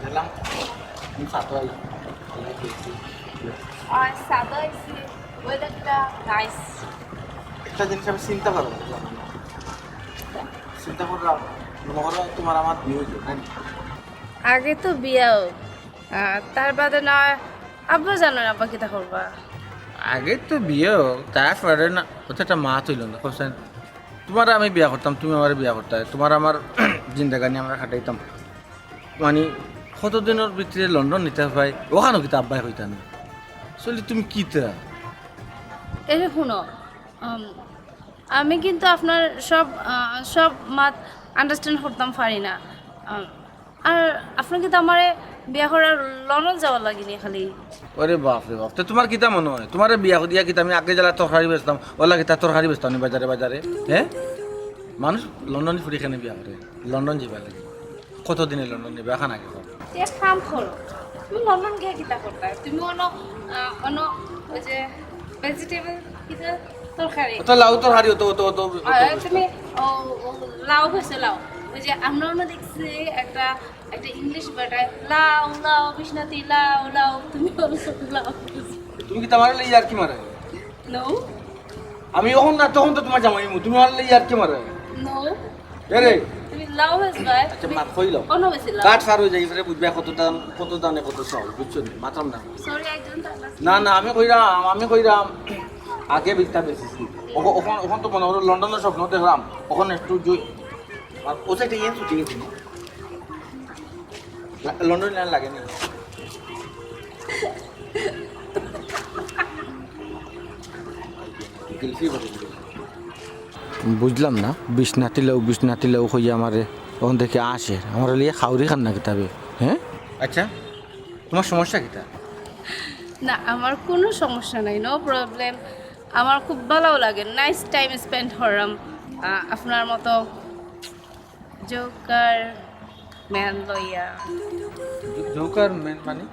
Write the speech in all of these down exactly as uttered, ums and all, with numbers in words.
গেলাম, আমি ছাদো আইলাম। আর ছাদো আইছি, ওয়েদারটা নাইস। একটা জিনিস আমি চিন্তা করলাম, বুঝলাম না। চিন্তা করলাম, মনে করো তোমার আমার বিয়ে হইল, তাই না? আগে তো বিয়াও, তার বাদে না আব্বা জানো না আব্বা কিতা করবা। আগে তো বিয়ে হোক, তারপরে না, ওটা একটা মাত হইল না, বুঝছেন? তোমার আমি বিয়া করতাম, তুমি আমার বিয়া করতে, তোমার আমার জিন্দেগানি আমরা কাটাইতাম। মানে, কতদিনের ভিতরে লন্ডন নিতে পাই, ওখানো কিতা আব্বাই হইতা না। আসলে তুমি কিতা? এই যে শুনো, উম, আমি কিন্তু আপনার সব আহ, সব মাত আন্ডারস্ট্যান্ড করতাম পারি না। উম, আর আপনি কিন্তু আমারে বিয়া করার লন্ডন যাওয়ার লাগি নি খালি। ওরে বাপ রে বাপ, তো তোমার কিতা মনে হয়, তোমারে বিয়া করিয়া কিতা আমি আগে জেলা তরকারি বেচতাম, ওলা কিতা তরকারি বেচতাম নি বাজারে বাজারে? হ্যাঁ, মানুষ লন্ডন ফুরি কেনে বিয়া করে, লন্ডন যাইবার লাগি। কতদিনে লন্ডন নিবে এখন আগে কও। এক কাম করো, তুমি লন্ডন গিয়া কিতা করতায়? তুমি অনো আহ, অনো ওই যে ভেজিটেবল কিতা তরকারি। অত লাউ তরকারি, অত, অত, অত, অত। আর তুমি ও, ও, লাউ হয়েছে লাউ। ওই যে আমরা অনো দেখছি একটা একটা ইংলিশ বেটায় লাউ লাউ বিষ্ণাতি লাউ লাউ, তুমি বলছো লাউ। তুমি কিতা আমার ইয়ার্কি মারো? নো। আমি অখন না, তখন তো তোমার জামাই অইমু, তুমি আমার ইয়ার্কি মারো? নো। এরে, তুমি লাউ বেচবায়। আচ্ছা, মাত কইলাম। অনো বেশি লাউ। কাট ফার হয়ে যাই, এবারে বুঝবে কত দাম, কত দামে কত চাও, বুঝছো নি? মাতাম না। Sorry, I don't understand. না, না, আমি কইরাম, আমি কইরাম, আগে বিকটা বেশি। অখন, অখন তো মনে করো লন্ডনের স্বপ্ন দেখলাম, অখন একটু জুই, আর ও সাইডে ইয়ে ছুটি গেছে না? লা-, লন্ডন আর লাগে নি। বুঝলাম না, বিষ্ণাতি লাউ, বিষ্ণাতি লাউ কইয়া আমারে অখন দেখি আসে, আমার লিয়ে খাউরি খান না কিতাবে, হ্যাঁ? আচ্ছা, তোমার সমস্যা কিতা? না, আমার কোনো সমস্যা নাই, নো প্রবলেম। আমার খুব ভালো লাগে, নাইস টাইম স্পেন্ড করলাম আহ, আপনার মতো জোকার ম্যান লইয়া। জোকার ম্যান মানে?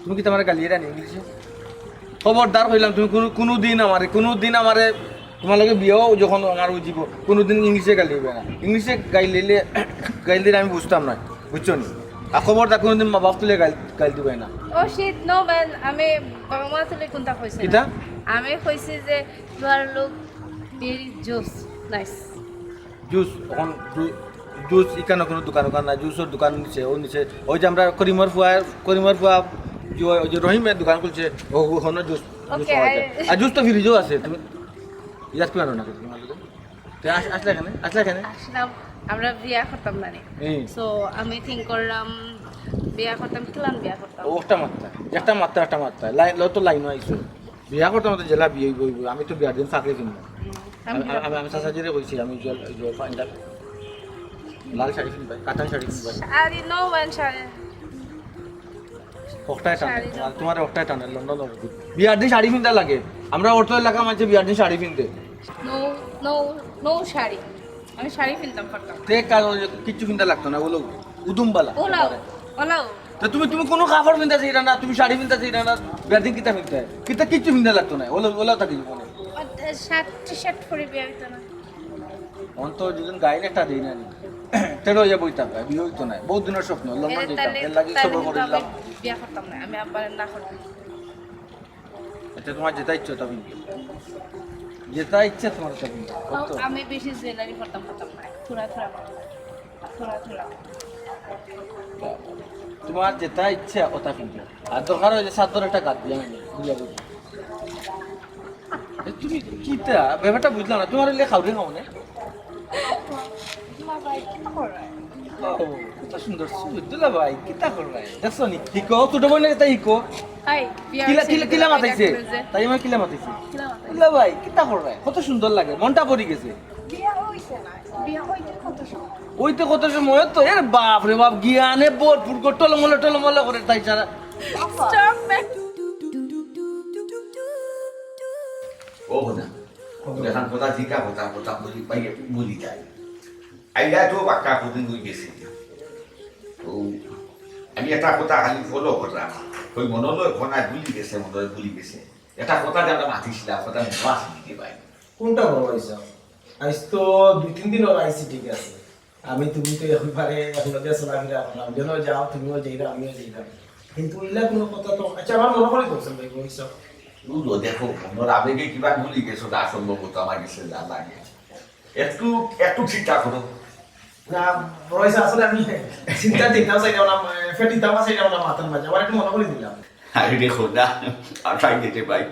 তুমি কিতা আমারে গালি দেরায় নি ইংলিশে? খবরদার কইলাম, তুমি কোনো, কোনো দিন আমারে, কোনো দিন আমারে, তোমার লগে বিয়াও যখন আমার অইযিবো, কোনো দিন ইংলিশে গালি দিবায় না। ইংলিশে গাইল দিলে, গাইল দিলে আমি বুঝতাম না, বুঝছো নি? আর খবরদার কোনো দিন মা বাপ তুলে গাইল, গাইল দিবায় না। ও শিট, নো ম্যান, আমি বাবা মা তুলে কোনটা কইছি না। কিতা? আমি কইছি যে ইউ আর লুক ভেরি জোস, নাইস। জুস, অখন জু-, জুস ইখানো কোনো দোকান ওখান নাই, জুসর দোকান নিচে, ও নিচে, ওই যে আমরা করিমর ফুয়া, করিমর ফুয়া, যে ওই, ওই যে রহিমে দোকান খুলছে, ও, ওখানো জুস, জুস ওকে, পাওয়া আই- যায়। আর জুস তো ফ্রিজও আছে, তুমি ইয়াদ কি পারো না তুমি? তো আস-, আসলে এখানে, আসলে এখানে? আসলাম, আমরা বিয়া করতাম না নি। এই। সো আমি থিঙ্ক করলাম বিয়া করতাম, কিলান বিয়া করতাম। ও একটা মাত্রা, একটা মাত্রা, একটা মাত্রা। লাইন, লো তো লাইনও আইছো। বিয়া করতাম তো জেলা বিয়ে হইব, হইব। আমি তো বিয়ার দিন ফাঁকে কিনবো। আমি আমি, আমি, আমি চাচাজিরে কইছি, আমি জল, জল পাইন্ডা লাল শাড়ি কিনবাই, কাতান শাড়ি কিনবাই। আরে নো ম্যান, শাড়ি। অকটায় টানে, শাড়ি তোমার, তোমার অকটায় টানে, লন্ডন অবধি। বিয়ার দিন শাড়ি কিনতে লাগে। আমরা অর্থ এলাকা মাঝে বিয়ার দিন শাড়ি কিনতে। No, no, no sari. আমি শাড়ি কিনতাম পারতাম। তে কারণ কিচ্ছু কিনতে লাগতো না, বলো উদুমবালা। ওলাও, ওলাও। তো তুমি, তুমি কোনো কাপড় কিনতে চাই না, তুমি শাড়ি কিনতে চাই না, বিয়ার দিন কিতা কিনতে? কিতা কিচ্ছু কিনতে লাগতো না, ওলা, ওলা থাকি জীবনে। শার্ট, টি শার্ট পরে বিয়া হইতো না। অন তো যদি গাইলে একটা দিই না নি। তেরো হইয়া বই থাকবে, বিয়ে হইতো না। বহুত দিনের স্বপ্ন, লন্ডন এর যেতাম, তাহলে, এর লাগি তাহলে সবর কিন্তু করিলাম। আমি বিয়া করতাম না, আমি আব্বারে না করতাম। এটা তোমার যেটা ইচ্ছে ওটা কিনবে। যেটা ইচ্ছে তোমার ওটা কিনবে। তো আমি বেশি জুয়েলারি করতাম, করতাম না, থোড়া থোড়া করতাম, থোড়া থোড়া। তোমার যেটা ইচ্ছে ওটা কিনবে। আর দরকার হয় যে সাত ধরে একটা গাছ দিয়ে আমি ঘুরিয়ে বলবো। এ, তুমি কিতা? ব্যাপারটা বুঝলাম না। তোমার হইলে খাওয়ারে খাও না? তোমার ভাই কিতা করে? ও, কত সুন্দর সুর। দুলা ভাই, কিতা করবে? দেখছো নি? হিকো, ছোট বোনের এটা হিকো। হাই, বিয়া কিলা, হইছে কিলা, নি? কিলা দুলা ভাই মাতাইছে? ডাকতেছে। তাই আমার কিলা মাতাইছে? কিলা মাতাইছে? দুলা ভাই, কিতা করবে? কত সুন্দর লাগে, মনটা পড়ি গেছে। বিয়া হইছে না। বিয়া হইতে কত সময়? ওই তো কত সময় তো, এর বাপ রে বাপ, জ্ঞানে ভরপুর করে টলমলে, টলমলে করে তাই সারা। Stop, man. ও কথা, এখন কথা জিকা কথা, কথা বলি, পাইয়ে বলি যায়। আইয়া তো বাক্কা কদিন হয়ে গেছে। ও, আমি একটা কথা খালি ফলো করলাম। ওই মনে হলো ঘনায় ভুলি গেছে, মনে হয় ভুলি গেছে। এটা কথা যে আমরা মাতিছিলাম, কথা আমি বাস দিতে পারি। কোনটা বড় হয়েছে? আজ তো দুই তিন দিন ওর আইসি ঠিক আছে। আমি তুমি তো একবারে একলগে চলাফেরা করলাম, যেন যাও তুমিও যাইরা আমিও যাইরাম, কিন্তু ইলা কোনো কথা তো, আচ্ছা, আমার মনো করি কইছইন ভাই, বড় ভাইসাব। বুঝো, দেখো, মনর আবেগে কিবা ভুলি গেছো, যা সম্ভবত আমার গেছে যা লাগে। একটু, একটু চিন্তা করো। না, বড় ভাইসাব, আসলে আমি চিন্তা দিতাম চাইলাম না, ফেটিতাম চাইলাম না মাথার মাঝে, আবার একটু মনো করি দিলাম। আরে দেখো না, আর সাইড দিতে ভাই,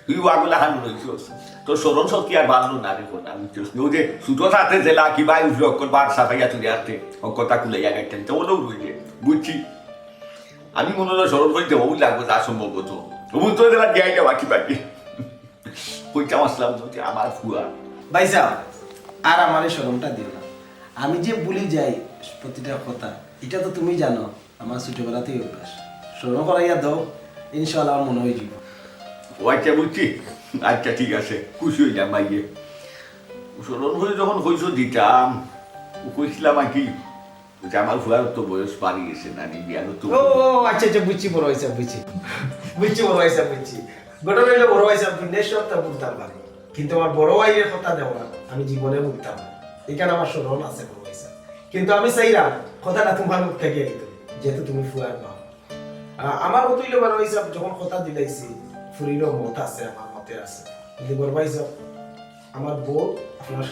তুই ওয়াগুলা হান রইছস, তোর স্মরণ শক্তি আর বাড়লো না রে খোদা, বুঝছস? ওই যে ছোট থাকতে জেলা কিবা উঠলে অক্ষর বার সাফাইয়া তুলে আসতে, অক্ষরটা কুলাইয়া গাইতে, তো ওটাও রইলে, বুঝছি। আমি মনে হয় স্মরণ করিতে ওই লাগবো, যা সম্ভবত। ও তো জেলা গিয়ে বাকি বাকি। কইতাম আসলাম যদি আমার ফুয়া। ভাইসাব, আর আমার এই স্মরণটা দিও না। আমি যে ভুলি যাই প্রতিটা কথা, এটা তো তুমি জানো, আমার ছোটবেলাতেই অভ্যাস। স্মরণ করাইয়া দাও, ইনশাআল্লাহ আমার মনো অইযিবো। ও আচ্ছা, বুঝছি। আচ্ছা, ঠিক আছে, খুশি অইলাম ভাইয়ে। স্মরণ করি যখন কইছো দিতাম, ও কইছিলাম আর কি, যে আমার ফুয়ার তো বয়স বাড়ি গেছে, নানি বিয়ানো তো ও, ও, আচ্ছা, আচ্ছা, বুঝছি বড় ভাইসাব, বুঝছি। বুঝছি বড় ভাইসাব, বুঝছি। ঘটনা অইলো বড় ভাইসাব, দুনিয়ার সবতা ভুলতাম পারি, কিন্তু আমার বড় ভাইয়ের কথা দেওয়া আমি জীবনে ভুলতাম না। এখানে আমার স্মরণ আছে বড় ভাইসাব, কিন্তু আমি চাইলাম কথাটা তোমার মুখ থেকে আইতো, যেহেতু তুমি ফুয়ার বাপ। আ-, আমার মতো অইলো বড় ভাইসাব, যখন কথা দিলাইছি, ফুরিরও মত আছে, আমার মতে আছে, কিন্তু বড় ভাইসাব, আমার বউ, আপনার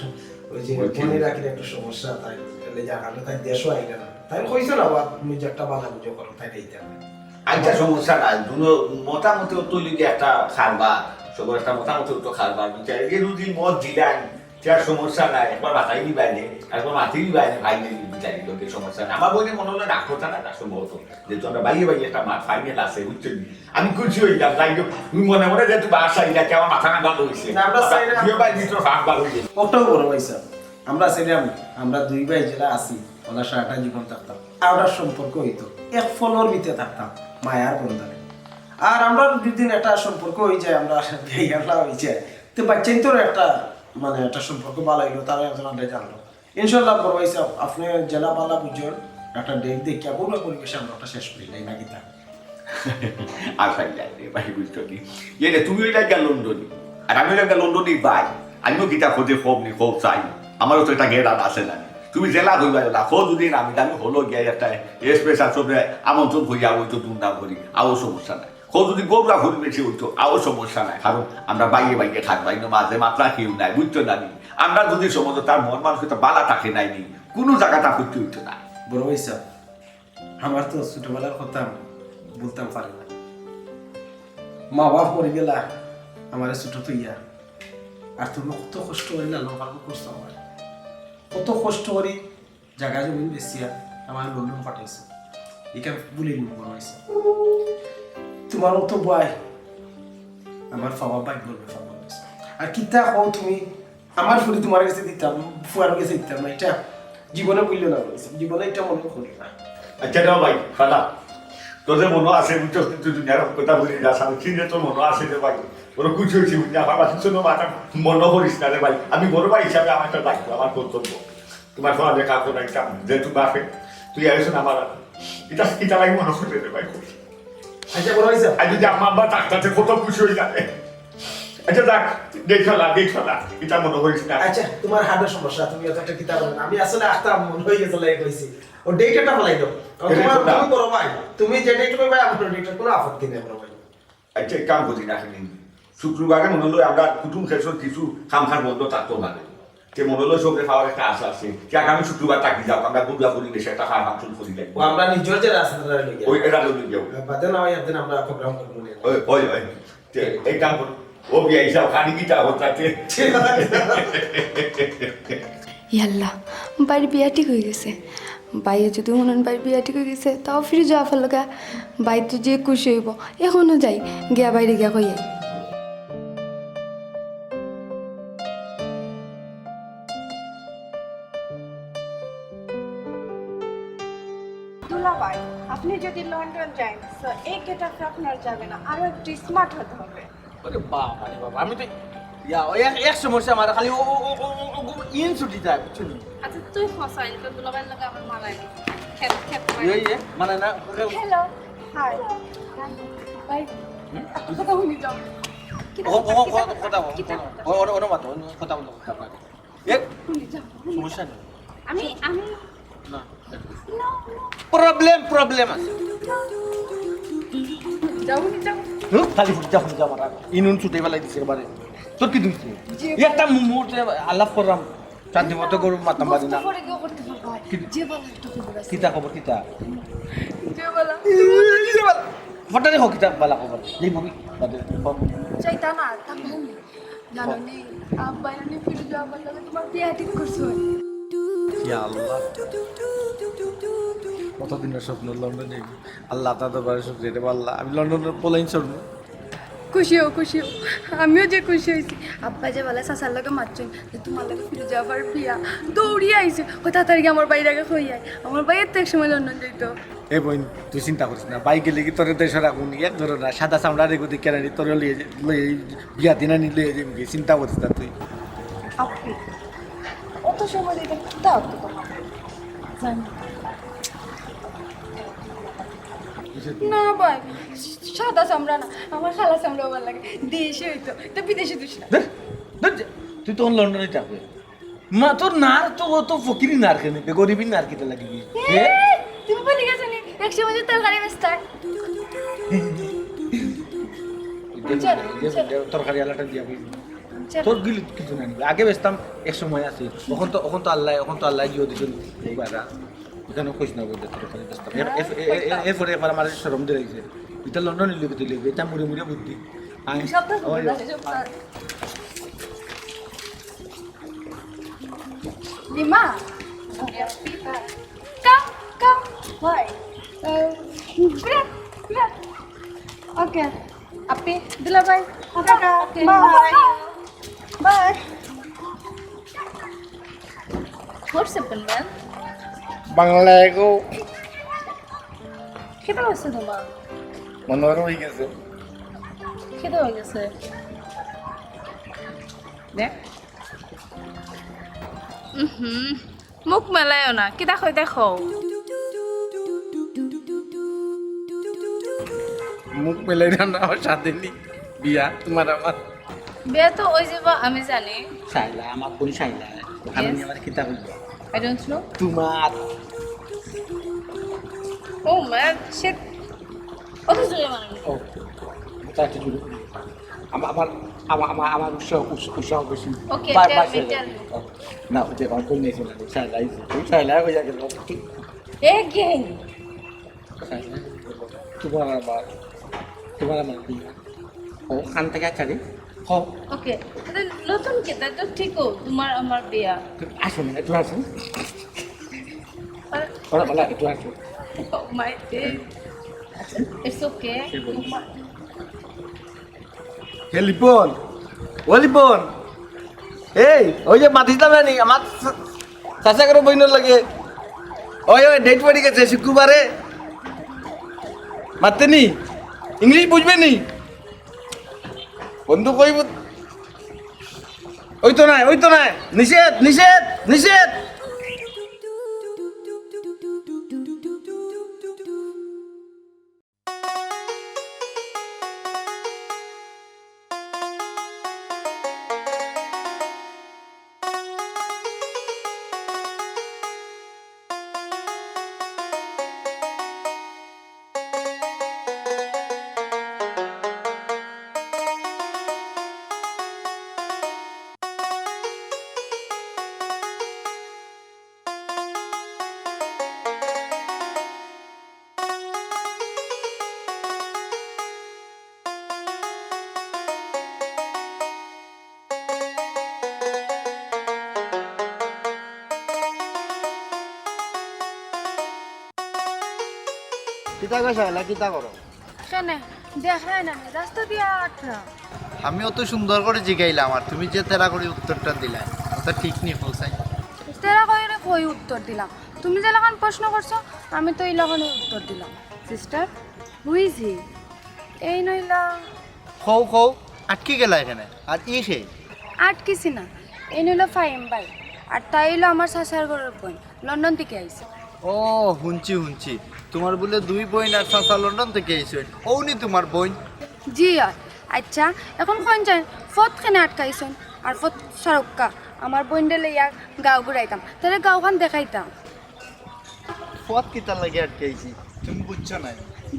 ওই যে বুঝছি। মনে রাখলে একটু সমস্যা, তাই, তাহলে যার কারণে তাই দেশও আইলে না। তাই কইছো না, বাবা, তুমি যে একটা বালা বুঝো করো, তাই দিতে হবে। আচ্ছা, সমস্যা নাই। দুনো মোটামুটি তো লিগে একটা কারবার, সবার একটা মোটামুটি তো কারবার বিচার। এই রুজি মত দিলাই, তার সমস্যা নাই। একবার মাথায় দিবাই নে, একবার মাথায় দিবাই নে, ভাই নেই বিচারি লোকে সমস্যা নাই। আমার বইনে মনে হলো রাখো তা না, সম্ভবত। যেহেতু আমরা বাইরে বাইরে একটা মা-, ফাইনাল আছে, বুঝছো নি? আমি খুশি হইলাম, যাই হোক, তুমি মনে মনে যে তুমি বাসা আইলা, কি আমার মাথা ঠান্ডা হইছে। না, আমরা আমরা চাইলাম দুই ভাই মিত্র ভাগ ভাগ হইছে। ওটাও বড় ভাইসাব, আমরা চাইলাম, আমরা দুই ভাই যেটা আছি, ওনার সারাটা জীবন থাকতাম, আর ওটার সম্পর্ক হইতো, এক ফলর ভিতরে থাকতাম, মায়ার বন্ধনে। আর আমরা যদি একটা সম্পর্ক হয়ে যায়, আমরা বিয়ে হয়ে যায়, তো বাচ্চাইন্তর একটা, মানে, একটা সম্পর্ক ভালো হইলো, তারা একজন আগে জানলো। ইনশাআল্লাহ, বড় ভাইসাব, আপনি জেলা বালা বুঝুন, একটা ডেট দেখিয়া ঘরোয়া পরিবেশে আমরা একটা শেষ করি নাই, নাকি তা? আশাই যায় রে ভাই, বুঝছো নি? ইয়ে রে, তুমি ওই লাগে লন্ডনি, আর আমি ওই লাগে লন্ডনি ভাই। আমিও কিতা খোঁজে খোঁজ নি, খোঁজ চাই। আমারও তো একটা গেরান আছে না। তুমি জেলা হইবা না, খোঁজ যদি না, আমি জানি হলো গিয়া একটা স্পেশাল সবে আমন্ত্রণ হইয়া হইতো ধুমধাম করি, আও সমস্যা নাই। খোঁজ যদি গৌরা ঘুরি বেশি হইতো, আও সমস্যা নাই, কারণ আমরা বাইরে বাইরে খাই, বাইরে মাঝে মাত্রা কেউ নাই, বুঝছো না নি? আমরা যদি সমাজে তার মন মানসিকতা বালা থাকে নাই নি, কোনো জায়গা তা করতে হইতো না। বড় ভাইসাব, আমার তো ছোটবেলার কথা বলতাম পারি না। মা বাপ মরে গেলা আমার ছোট তো ইয়া, আর তুমি কত কষ্ট করি লালন পালন করছো আমার, কত কষ্ট করি জাগা জমিন বেচিয়া আমার লন্ডন পাঠাইছো, এটা ভুলে নি বড় ভাইসাব। তোমার মতো ভাই আমার পাওয়া ভাগ্যর ব্যাপার বড় ভাইসাব। আর কিতা কও তুমি, আমার ফুরি তোমার গেছে দিতাম, ফুয়ার গেছে দিতাম না, এটা জীবনে ভুললে না বড় ভাইসাব, জীবনে এটা মনে করি না। আচ্ছা, দাও ভাই, ফালা। তোর যে মনো আছে, বুঝছো, তুই দুনিয়ার কথা ভুলে যাস, আমি চিনে তোর মনো আছে রে ভাই। বড় খুশি হয়েছি, বুঝলি, আমার বাসুর জন্য মাথা মনো করিস না রে ভাই। আমি বড় ভাই হিসাবে আমার একটা দায়িত্ব, আমার কর্তব্য। তোমার পড়ালেখা করাইতাম, যেহেতু বাপে, তুই আইসো না আমার, এটা, এটা ভাই মনো করে রে ভাই। আচ্ছা, বড় ভাইসাব। আর যদি আমার আব্বা ডাক্তার, কত খুশি হয়ে যাবে। আচ্ছা, যাক, দেখো না, দেখো না, এটা মনো করিস না। আচ্ছা, তোমার হার্টের সমস্যা, তুমি অত একটা কিতা করো না। আমি আসলে আখতাম মনে হয়ে গেছে, লাই কইছি। ও ডেট একটা ফলাই দাও। ও, এটা তোমার, কোনটা? তুমি বড় ভাই, তুমি যে ডেট কইবা, আমার ডেট কোনো আপত্তি নেই, বড় ভাই। আচ্ছা, এক কাম করি না, শুনি। শুক্রবারে মনে হলো আমরা কুটুম খেসর কিছু খামখার বন্ধ থাকতো পারে। তে মনে হলো সবরে পাওয়ার একটা আশা আছে। তে আগামী শুক্রবার থাকি যাও, আমরা ঘরোয়া পরিবেশে একটা ফার ফাংশন করি লাগবো। ও, আমরা নিজের যে রাস্তাটা লই যাই। ওই, এটা লই যাও। বাদে না হয় একদিন আমরা প্রোগ্রাম করবো নে। ওই, ওই, ওই। তে, এই কাম করো। ও বিয়া হিসাব, খালি কিতা হতাতে। ইয়াল্লা, বাইর বিয়া ঠিক হয়ে গেছে। বাইয়ে যদি হুনন বাইর বিয়া ঠিক হয়ে গেছে, তাও ফিরি যাওয়া ফেললো গা। বাই তো যে খুশি হইব। এখনো যাই, গিয়া বাইরে গিয়া কই আই। দুলাভাই, আপনি যদি লন্ডন যান, তো এই গেটআপে আপনার যাবে না, আরো একটু স্মার্ট হতে হবে। আরে বাবা রে বাবা, আমি তো, ইয়া, ওই এক, এক সমস্যা আমার, খালি ও, ও, ও, ও, ও, ও, ইন ছুটি যায়, বুঝছো নি? আচ্ছা, তুই ফসা, ইনকা দুলাভাইর লগে আমার মানায় না। খেত, খেত করে। ইয়ে, ইয়ে, মানে না, ওকে হ্যালো, হাই। বাই। হুম? কথা বলি যাও। ও, ও, ও, কথা, কথা বল, কথা বল। ও, ও, ও, মাতো, ও, কথা বল, কথা বল। এ, হুনি যাও, হুনি সমস্যা যাও। নেই। আমি আমি না। না, প্রবলেম প্রবলেম আছে। যাও নি, যাও। হুম, খালি ফুট যা ফুট যা মারা। ইনুন ছুটে বেলাই দিছে এবারে। তোর কি দুইছে? জি। একটা মুহূর্তে আলাপ করলাম। শান্তি মতো গরু মাতাম পারি না। পরে কেউ করতে পারবো। কি? যে বলা একটা খবর আছে। কিতা খবর কিতা? যে বলা। ফটারে হোক কিতা বালা খবর। এই মুভি বাদে। চাইতা না, তা ভাই। জানো নি, আব্বাই নি ফিরে যাওয়ার লাগে তোমার বিয়া ঠিক করছো। ইয়া আল্লাহ। কতদিনের স্বপ্ন লন্ডনে। আল্লাহ, আপনার দরবারে শুকরিয়া রে আল্লাহ। আমি লন্ডনের পোলাইন স্বর্ণ। খুশি হও, খুশি হও। আমিও যে খুশি হইছি। আব্বা যে বলে চাচার লগে মাতছইন যে তোমার লগে ফিরে যাবার বিয়া। দৌড়িয়া আইছে। ও তাড়াতাড়ি আমার বাইরে আগে কই আয়। আমার বাইরে তো এক সময় লন্ডন যাইতো। এ বইন, তুই চিন্তা করিস না। বাইক গেলে কি তোরে দেশে রাখুন? এক ধরো না, সাদা চামড়া রেখে দিকে আনি তোরে লইয়ে যে-, লইয়ে এই বিয়া দিন আনি লইয়ে যাবি। চিন্তা করিস না তুই। আপনি অত সময় দিতে দাও তো তোমার। জানি। না ভাই, সাদা চামড়া না, আমার কালা চামড়া ভালো লাগে। দেশে হইতো, তো বিদেশে দিস না। ধুর, ধুর যা। তুই তখন লন্ডনে যাবে। মা, তোর নার তো, ও তো ফকিরি নার কেনে, বে গরিবি নার কিতা লাগি? এ, তুমি বলি গেছো নি? এক সময় যে তরকারি বেচতায়। চল, চল। তরকারি আলাটা দিয়া বলি। চল। তোর গিলি কিছু নাই। আগে বেচতাম এক সময় আছে। এখন তো, এখন তো আল্লাহ, এখন তো আল্লাহ জিও দিছেন। বাবা, এখানে কইস না বলতে তরকারি বেচতাম। এর-, এর-, এর-, এর-, এরপরে একবার আমার শরম দিয়ে লাগছে। এটা লন্ডন লিখে তুই লিখবে, এটা মুড়ে মুড়ে বুদ্ধি। আমি সব তো ওই, বুঝতে পারি, সব তো। Lima. Come, come. Why? Uh, grab, grab. Okay. Api, dula bye. Okay, bye. Bye. What's happened, man? Bangla এগো খেতে পারছো তোমার? মনে হয় হয়ে গেছে। খেতে হয়ে গেছে। দেখ। হুম, মুখ মেলাইও না, কিতা কই দেখো। মুখ মেলে না, না, আমার সাথে নি বিয়া তোমার আমার। বিয়া তো ওই যাব, আমি জানি। শাইলা, আমার বোন শাইলা। ওখানে নিয়ে আমার কিতা হইব? I don't know. তোমার। Oh man, shit. অত জোরে মারো না। ও, ওটা একটু জোরে। আমার, আমার, আমার, আমার, আমার উৎসাহ, উৎসাহ, উৎসাহ বেশি। Okay, bye, tell bye, me, Shaila. tell me. ও, না, ওই যে আমার বোন নিয়েছিল, শাইলা, এই যে, ওই শাইলা, ওই আগে। Again. শাইলা, তোমার আমার, তোমার আমার বিয়া। ও, খান থেকে আচ্ছা রে। হ। Okay. তাহলে নতুন কিতা তো ঠিক ও, তোমার আমার বিয়া। আসো না, একটু আসো। আর ওরা বলে, একটু আসো। Oh my day. It's okay. সে বলছে। তোমার হে লিপন, ও লিপন, এই ওই যে মাতিছিলাম না নি আমার চা-, চাচা করে বইনের লাগে, ওই ওই ডেট পড়ি গেছে শুক্রবারে, মাততে নি, ইংলিশ বুঝবে নি বন্ধু, কইব। ওই তো নাই, ওই তো নাই, নিষেধ, নিষেধ, নিষেধ। কিতা গো শালা, কিতা করো? কেনে? দেখরায় না নি, রাস্তা দিয়া আটরা। আমি অত সুন্দর করে জিগাইলাম, আর তুমি যে তেরা করে উত্তরটা দিলায়, ওটা ঠিক নি, বলছাই। তেরা কইরে কই উত্তর দিলাম? তুমি যেলাখান প্রশ্ন করছো, আমি তো ইলাখানই উত্তর দিলাম। Sister, who is he? এই নইলা। কও, কও, আটকি গেলা এখানে। আর ই কে? আটকিছি না, এই নইলা ফাহিম ভাই, আর তাই অইলো আমার চাচার ঘরর বইন, লন্ডন থাকি আইছে। ও, হুনছি, হুনছি, তোমার বুলে দুই বইন আর চাচা লন্ডন থাকি আইছইন। অউ নি তোমার বইন? জি অয়। আচ্ছা, এখন কইন যাইন, পথ কেনে আটকাইছইন? আর পথ সরক্কা, আমার বইনরে লইয়া গাঁও ঘুরাইতাম, তারে গাঁওখান দেখাইতাম। পথ কিতার লাগি আটকাইছি, তুমি বুঝছো না?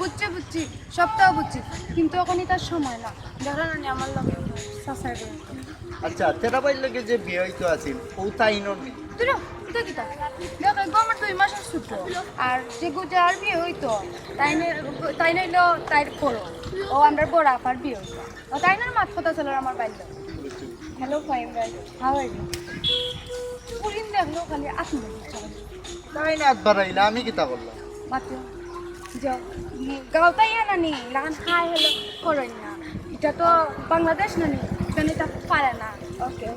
বুঝছি, বুঝছি, সবটাও বুঝছি, কিন্তু অখন ইতার সময় না। ধরো না নি আমার লগে চাচাই বইন। আচ্ছা, তেরা ভাইর লগে যে বিয়া অইতো আছিল, ও তাইন নি? দূর, ইতা কিতা? দেখ, এগু আমার দুই মাসর ছোট। আর যেগু যার বিয়া অইতো, তাইন, তাইন অইলো তাইর বড়। ও আমরার বড় আপার বিয়া অইতো। ও তাইনর মাত কথা চলের আমার ভাইর লগে। Hello, ফাহিম ভাই, how are you? ফুরিন দেখলো খালি আত্ম তাইন আত বাড়াইলা, আমি কিতা করলাম? মাতো, যাও। গাঁওত আইয়া না নি, ইলাখান হাই হ্যালো করইন না। ইটা তো বাংলাদেশ না নি, ইখানো ইতা পারে না। ওকে,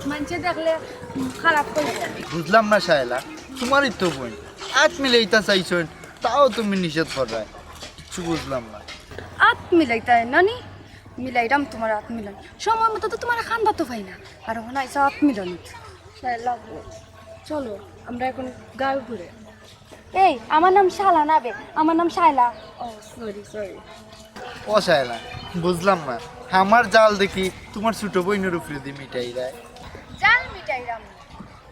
মানষে দেখলে, উম, খারাপ করি। বুঝলাম না শায়লা, তুমারই তো বইন, আত মিলাইতা চাইছইন, তাও তুমি নিষেধ কররায়, কিচ্ছু বুঝলাম না। আত মিলাইতায় না নি? মিলাইরাম তুমার আত মিলান। সময় মতো তো তুমার কান্দাত পাই না, আর অখন আইছো আত মিলানিত। শায়লা, চলো, আমরা অখন গাঁও ঘুরে। এই, আমার নাম শালা না বে, আমার নাম শায়লা। ও, sorry, sorry। ও শায়লা, বুঝলাম না, আমার জাল দেখি তুমার ছোট বইনর উপরে দি মিটাইরায়। জাল মিটাইরাম না।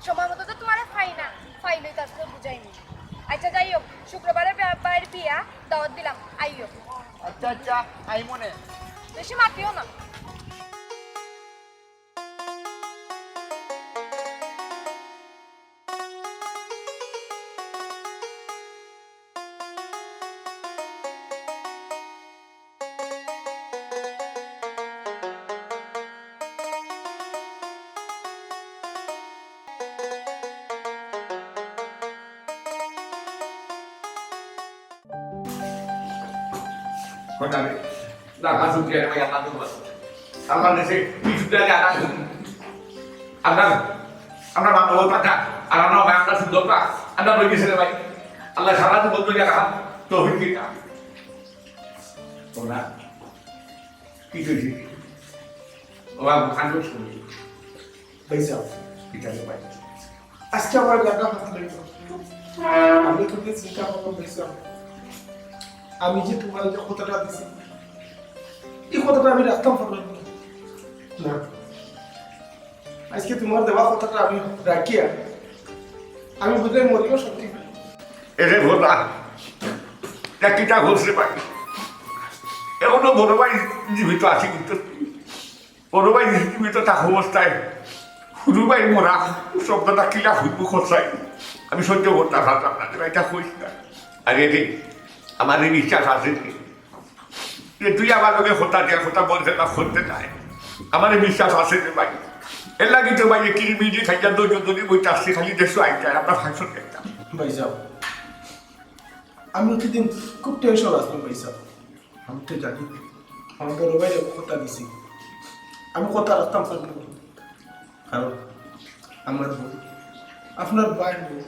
সময় মতো তো তুমারে পাই না, পাইলেই তো আজকে বুঝাইনি। আচ্ছা, যাই হোক, শুক্রবারে বা-, ভাইর বিয়া, দাওয়াত দিলাম, আইও। আচ্ছা, আচ্ছা, আইমুনে। বেশি মাতিও না। কোথায়? না, না, শুনছি, আরে ভাই, আল্লাহ তো বলে। আল্লাহ দেশে কি শুনতে আগে আঘাত করুন। আপনার, আমরা মানবতা থাক, আর আমরা ভাই, আমরা শুদ্ধতা, আমরা বই গেছে রে ভাই। আল্লাহ সারা জীবন ধরে রাখা, তৌফিক দিতা। ওরা কি কইছি? ওরা খান শুনি। ভাইসাব, ঠিক আছে ভাই। আজকে আমার জায়গা হাত ধরে। আমি তোকে চিন্তা করলাম ভাইসাব। আমি যে তোমার যে কথাটা দিছি, এই কথাটা আমি রাখতাম পারলাম না। না। আজকে তোমার দেওয়া কথাটা আমি রাখিয়া আমি বুঝে মরিও সত্যি। এরে ভোলা, এটা কিতা ঘটছে ভাই? এখনো বড় ভাই জীবিত আছে কিন্তু বড় ভাই জীবিত থাকা অবস্থায় হুরু ভাই মরা শব্দটা কিলা হুরু খরচায় আমি সহ্য করতে পারতাম না। এটা কইস না। আরে রে, আমার এই বিশ্বাস আছে রে। যে তুই আমার লগে কথা দিয়া কথা বলতে না করতে নাই, আমার এই বিশ্বাস আছে রে ভাই। এর লাগি তো ভাই কিরি মিরি খাইয়া দই দই বই চাষি খালি দেশো আইতে আমরা ফাংশন দেখতাম। ভাইসাব, আমি ওই দিন খুব টেনশন আসলাম ভাইসাব। আমি তো জানি, আমার বড় ভাই কথা দিছি, আমি কথা রাখতাম পারবো না। কারণ আমার বউ, আপনার ভাই বউ,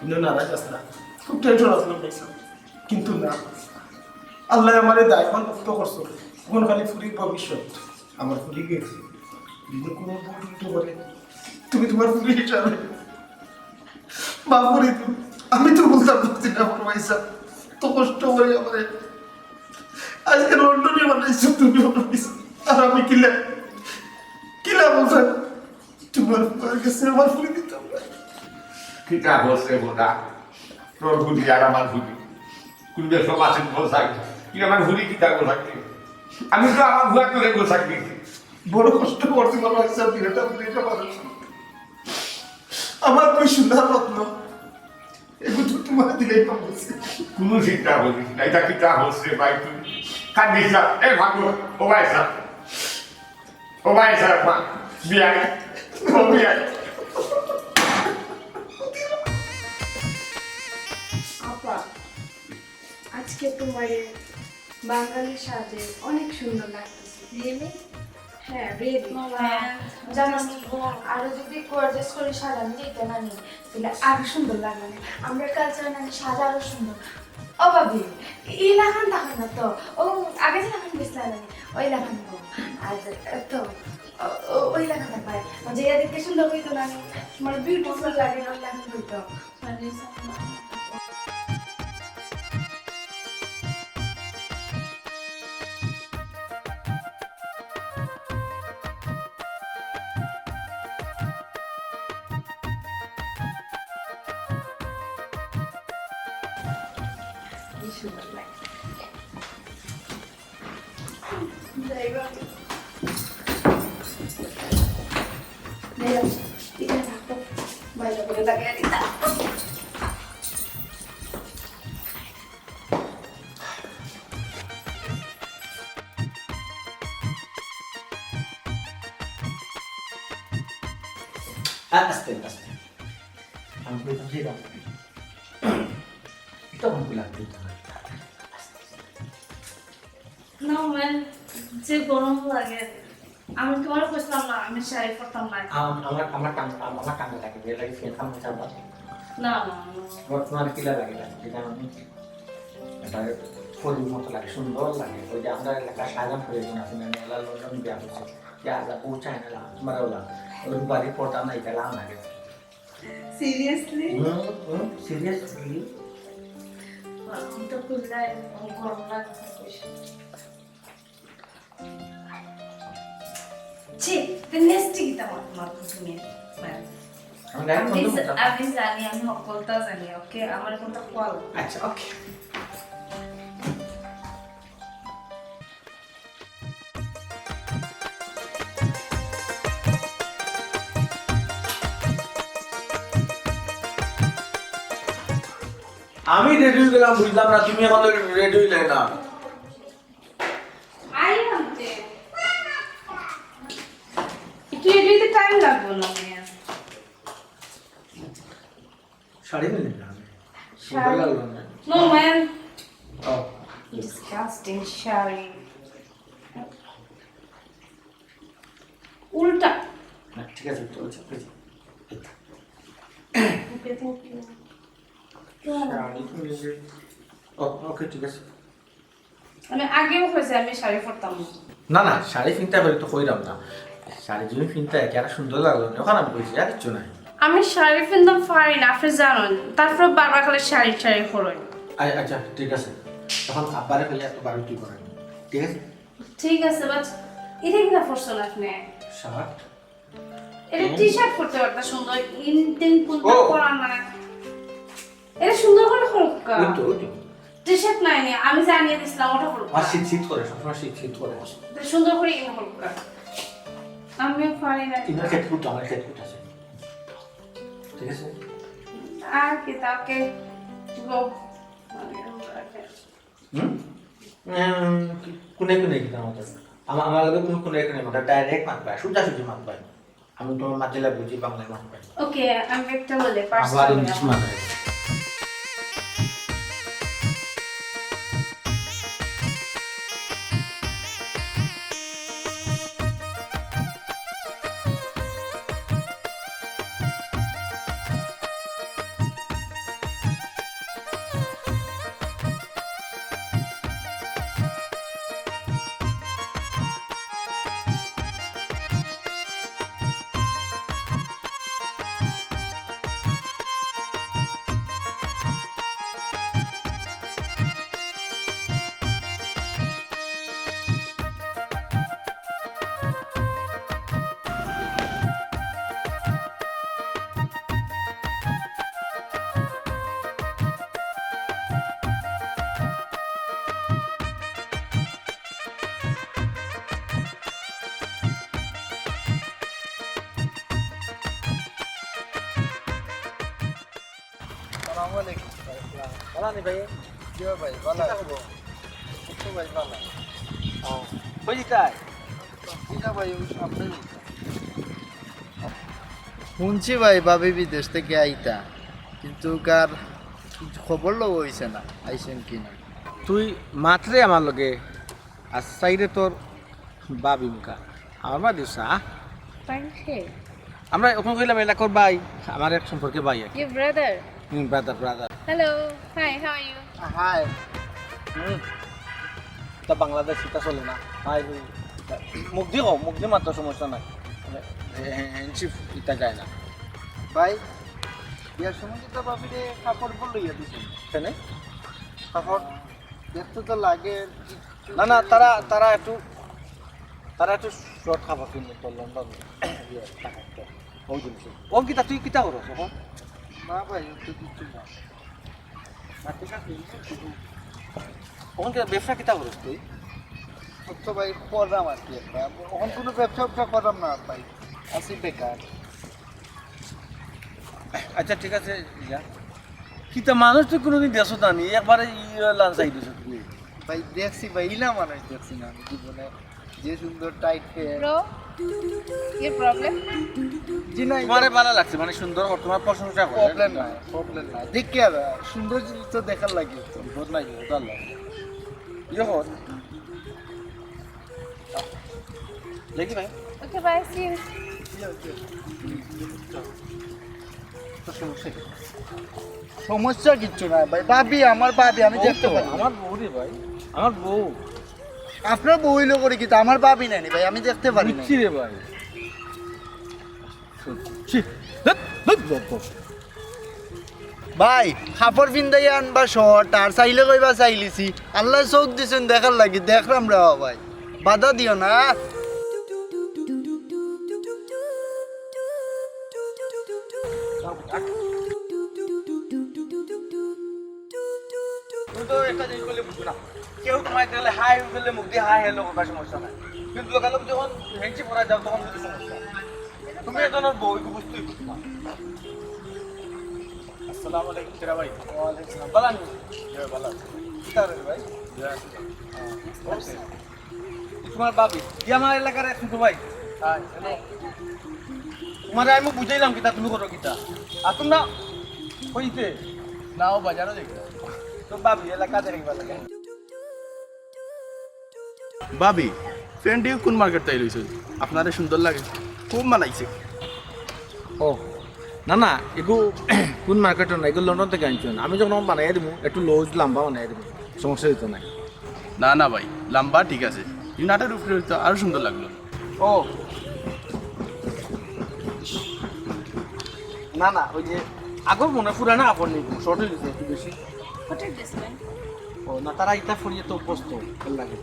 ইনো নারাজ আসলা, খুব টেনশন আসলাম ভাইসাব। কিন্তু না, আল্লাহ আমার এই দায়ভার মুক্ত করছো। এখন খালি ফুরির ভবিষ্যৎ, আমার ফুরি গেছে। যদি কোনো ভুল টুল করে, তুমি তোমার ফুরি হিসাবে মাফ করে দিও। আমি তো বলতাম পারছি না, বড় ভাইসাব, তো কষ্ট করে আমারে আজকে লন্ডনে বানাইছো তুমি, বড় ভাইসাব। আর আমি কিলা, কিলা বলতাম, তোমার, তোমার কাছে আমার ফুরি দিতাম না। কিতা বলছে বোধা, তোর ফুরি আর আমার ফুরি, কোন দেশ আছে বলছাই? কি আমার ফুরি কিতা বলছাই? আমি তো আমার ফুয়া করে বলছাই দিছি। বড় কষ্ট করছি, বড় ভাইসাব, বিয়েটা, বিয়েটা ভালো। আমার দুই সোনার রত্ন, এগুলো তো তোমার দিলেই পাবো। কোনো চিন্তা করিস না, এটা কিতা হচ্ছে ভাই তুই? কান্দিস না, এ ভাগো, ও ভাইসাব, ও ভাইসাব, মা, বিয়াই, ও বিয়াই। আপা, আজকে তোমারে বাঙালি সাজে অনেক সুন্দর লাগতেছে। Really? হ্যাঁ, really। বাবা, হ্যাঁ। জানো নি, আরো যদি gorgeous করে সাজানো যেত না নি, তাহলে আরো সুন্দর লাগবে। আমরা culture মানে সাজা আরো সুন্দর। ও ভাবি, এই লাখান তখন না তো, ও আগে যে লাখান গেছিলাম না নি, ওই লাখান গো। আর তো, ও, ও, ওই লাখান ভাই, যে দেখতে সুন্দর হইতো না নি, মানে beautiful লাগে, ওই লাখান হইতো। সুন্দর লাগে। যাই হোক। যাই হোক, এটা রাখো। বাইরে করে লাগাই দিতাম। আ-, আস্তে, আস্তে। আমি কইতাম যে এটা, এটা কোন গুলা কইতাম না। না, মানে, যে গরম লাগে। আমি তোমার কইছিলাম না, আমি শাড়ি পরতাম না। আম-, আমার, আমার কান, আম-, আমার কান্দা লাগে, এর লাগি ফ্যান খাম চাপা। না, না, না। আমার তোমার কিলা লাগে না, এটা আমি, এটা ফরির মতো লাগে, সুন্দর লাগে। ওই যে আমরা এলাকার শাহজাহান ফরির মতো আছে, মানে, এলা লন্ডন বিয়া করছে। যা, যা, পৌঁছায় না, তোমার ওলা। ওই বাড়ি পর্দা নাই, এটা লাম লাগে। Seriously? হুম, হুম, seriously। আমি তো খুললাই, আমার গরম লাগছে বেশি। ছি, তো nasty কিতা মাত, মাত তুমি? আমি গায়ে আমি বন্ধ জা-, করতাম। আমি জানি, আমি হকলতা জানি, ওকে? আমার কোনটা কোয়াল? আচ্ছা, ওকে। আমি রেডি হয়ে গেলাম, বুঝলাম না, তুমি এখন রেডি হইলে না। আই আনতে। একটু রেডি হইতে টাইম লাগবো না, মিয়া। শাড়ি নিলে না আমি। শাড়ি? সুন্দর লাগলো না। No, man. ও। Disgusting শাড়ি। উল্টা। না, ঠিক আছে, উল্টা, উল্টা, উল্টা। Okay, thank you। শাড়ি তো নিলে। ও, ওকে, ঠিক আছে। আমি আগেও কইছি আমি শাড়ি পরতাম না। না, না, শাড়ি পিনতা করি তো কইরাম না। শাড়ি যদি পিনতা, কি আর সুন্দর লাগলো না, ওখানে আমি কইছি, আর কিচ্ছু নাই। আমি শাড়ি পিনতাম পারি না, আপনি জানেন। তারপরে বারবার খালি শাড়ি, শাড়ি পরেন। আ-, আচ্ছা, ঠিক আছে। এখন আব্বারে কইয়া একটু বারো কি করেন, ঠিক আছে? ঠিক আছে, but এটা কিনা পরছেন আপনি? শার্ট। এটা হুম। টি শার্ট পরতে পারতা সুন্দর, ইনটেন কোনটা ও। পরা না। এটা সুন্দর করে পরুক্কা। ওই তো, ওই তো। টি শার্ট নাই নি, আমি জানিয়ে দিছিলাম, ওটা পরুক্কা। আমার শীত শীত করে, সবসময় শীত শীত করে। এটা সুন্দর করে ইন পরুক্কা। আমি পারি না। ইনার খেত খুঁট, আমার খেত খুঁট আছে। ঠিক আছে? আর কি, তাকে গো-, হুম? উম, কোনে কোনে কিতা মাতইন? আমা-, আমার লগে কোনো কোনে কোনে মাতইন না, direct মাতবা, সোজাসুজি মাতবা। আমি তোমার মাতলে বুঝি, বাংলায় মাতবা। ওকে, আমি একটা বলে, আবার personal ইংলিশ মাতবা। আসসালামু আলাইকুম। ভালো আছেন ভাই? জি ভাই, ভালো আছি। এই তো ভাই, ভালো। ও, কই যাইতায়? জি না ভাই, ওই সামনে যাইতাম। শুনছি ভাই, ভাবি বিদেশ থেকে আইতা, কিন্তু কার খবর লওয়া হইছে না, আইছেন কি না। তুই মাতরে আমার লগে, আর চাইরে তোর ভাবি মুখা। আমার মা দিসা। Thank you. আমরা ওখানে কইলাম এলাকার ভাই, আমার এক সম্পর্কে ভাই আর কি। Your brother? Hmm, brother, brother. Hello. Hi, how are you? Hi. হুম। তা বাংলাদেশ ইতা চলে না। হাই, হুই। মুখ দি কও, মুখ দি মাতো, সমস্যা নাই। মানে, হ্যাঁ, হ্যাঁ, হ্যান্ডশিপ ইতা যায় না। ভাই, বিয়ার সময় তো ভাবিরে কাপড় বল লইয়া দিছেন। কেনে? কাপড় দেখতে তো লাগে। না, না, তারা, তারা একটু, তারা একটু শর্ট খাবার কিনবে তো লন্ডন। ইয়ে, টাকা তো। ওই জিনিস। ও কিতা, তুই কিতা করস এখন? না ভাই, ও তো কিচ্ছু না। না, ঠিক আছে, এই যে শুধু অখন কিতা ব্যবসা কিতা করস তুই? তো ভাই, করলাম আর কি একটা। অখন কুনু ব্যবসা ব্যবসা করলাম না ভাই, আছি বেকার। আচ্ছা, ঠিক আছে, যা। কিতা মানুষ তুই কুনুদিন দেখছস না নি? একবারে ই লাঞ্চাই দিছস তুই। ভাই, দেখছি ভাই, ইলা মানুষ দেখছি না আমি জীবনে। যে সুন্দর টাইট প্যান্ট। ব্রো, কি প্রবলেম? জি না, তোমারে ভালা লাগছে, মানে সুন্দর, তোমার প্রশংসা করে। প্রবলেম নাই, প্রবলেম নাই। দেখি আর সুন্দর জিনিস তো দেখার লাগে। বিপদ নাই, বিপদ আর লাগে। ইয়ে কর। দেখি ভাই। ওকে, বাই, সি ইউ। তো সমস্যা কি? সমস্যা কিচ্ছু নাই ভাই, ভাবি, আমার ভাবি, আমি দেখতে পারি না। আমার বউ রে ভাই, আমার বউ। আপনার বউ অইলো করে কিতা, আমার ভাবি নানি ভাই, আমি দেখতে পারি না। বুঝছি রে ভাই। ছি, ধ্যাৎ, ধ্যাৎ, ধ্যাৎ, ধ্যাৎ। ভাই, কাপড় পিন্দাইয়া আনবা শর্ট, আর চাইলে কইবা চাইলিছি। আল্লায় চউখ দিছইন দেখার লাগি, দেখরাম রে ভাই। বাধা দিও না। তুমি তো একটা জিনিস করলে বুঝো না, কেউ তোমায় দেখলে হাই বললে মুখ দিয়ে হাই হ্যালো করবা, সমস্যা নাই, কিন্তু লোকালোক যখন হেঞ্চি পড়া যাও তখন যদি সমস্যা। তুমি একজনের বউ, একটু বুঝতেই বুঝো না। আসসালামু আলাইকুম, কিরা ভাই। ওয়ালাইকুম আসসালাম। ভালা নি? হ্যাঁ, ভালা আছি। কিতা রে ভাই? হ্যাঁ, আছি। হ্যাঁ, অবশ্যই। তোমার ভাবি, ই আমার এলাকার এক ছোট ভাই। হ্যাঁ, হ্যালো। তোমারে আমি বুঝাইলাম কিতা, তুমি করো কিতা? আর তোমরা কইতে? না, ও বাজারও দেখি। তো ভাবি, এলাকা দেখি ভালা লাগে। ভাবি, প্যান্টটি কোন মার্কেট থাকি লইছইন? আপনারে সুন্দর লাগে, খুব মানাইছে। ও, না, না, এগু কোন মার্কেটর না, এগু লন্ডন থাকি আনছইন। আমি যখন বানাইয়া দিমু, একটু লুজ লম্বা বানাইয়া দিমু, সমস্যা অইতো নায়। না, না ভাই, লম্বা ঠিক আছে, কিন্তু নাটের উপরে অইতো আরো সুন্দর লাগলো। ও, না, না, ওই যে আগর মনে পুরানা কাপড় নি, শর্ট অই গেছে একটু বেশি। হোটেল ড্রেস ভাই। ও না, তারা ইতা পরিয়া তো অভ্যস্ত, ভালা লাগে।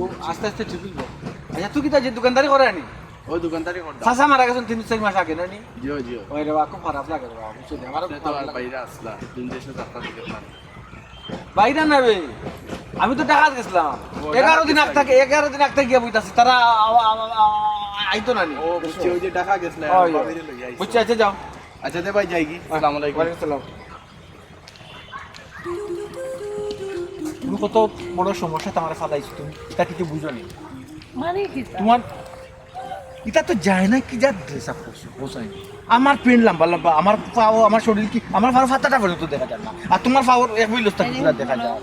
ও আস্তে আস্তে ঠিক অইবো। আচ্ছা, তুই কিতা যে দোকানদারি করস নি? ও দোকানদারি করতাম। চাচা মারা গেছইন তিন চাইর মাস আগে, না নি? জি, জি। ওই রে বা, খুব খারাপ লাগে রে বা, বুঝছো নি? আমারও আপনি খুব তো খারাপ আর লাগে। বাইরে আসলা, তিন দেশে যাত্রা দিতে পারেন। বাইরে না রে, আমি তো ঢাকাত গেছলাম। ও, এগারো ঢাকাত দিন আগ গেছলা। থাকি, এগারো দিন আগ থাকি গিয়া বইতাছি, তারা আ-, আ-, আ-, আ-, আইতো না নি? ও, বুঝছি, ওই যে ঢাকা গেছলা, ওই, ভাবিরে লইয়া আইছো। বুঝছি, আচ্ছা, যাও। আচ্ছা, দে ভাই, যাইগি। আসসালামু আলাইকুম। ওয়ালাইকুম আসসালাম। তুমি কত বড় সমস্যাত আমারে ফালাইছো তুমি, ইতা কিছু বুঝো নি? মানে কিতা? তোমার ইতা তো যায় না, কি যা ড্রেস আপ করছো, বুঝাই। আমার প্যান্ট লম্বা লম্বা, আমার পাও, আমার শরীর কি, আমার পাওর ফাতাটা পর্যন্ত দেখা যায় না। আর তোমার পাওর এক বিল অবস্থা এই কিতা দেখা যায়?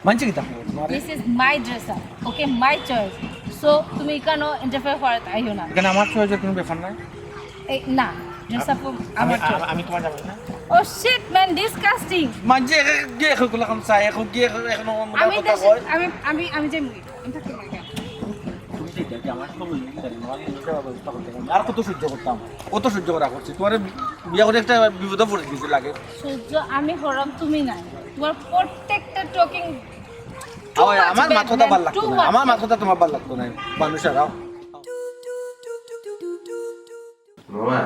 মানছি কিতা তোমার? This is my dress up, okay, my choice. So তুমি কেন ইন্টারফেয়ার করাত আইও না। এখানে আমার চয়েসের কোনো ব্যাপার নাই। এই না, ড্রেস আপ আমি, আমার আমি, আমি তোমার জামাই না। Oh shit man, disgusting. মানছি এক, এক গিয়ে এখন গুলা খাম চাই, এখন গিয়ে এখন, এখন মনে আমি কথা দেশে, কয়। আমি, আমি, আমি যাই মুই। আমি থাকতে পারি না। তুমি তো এটা কি আমার সব হয়ে গেছে, আমার এই লোকের ব্যবস্থা করতে পারি না। আর কত সহ্য করতাম, কত সহ্য করা করছি। তোমার বিয়া করে একটা বিপদে পড়ে গেছে লাগে। সহ্য আমি হরাম, তুমি নাই। তোমার প্রত্যেকটা টকিং আমার মাথাটা ভালা লাগতো না, আমার মাথাটা তোমার ভালা লাগতো না। মানুষ আর মামা,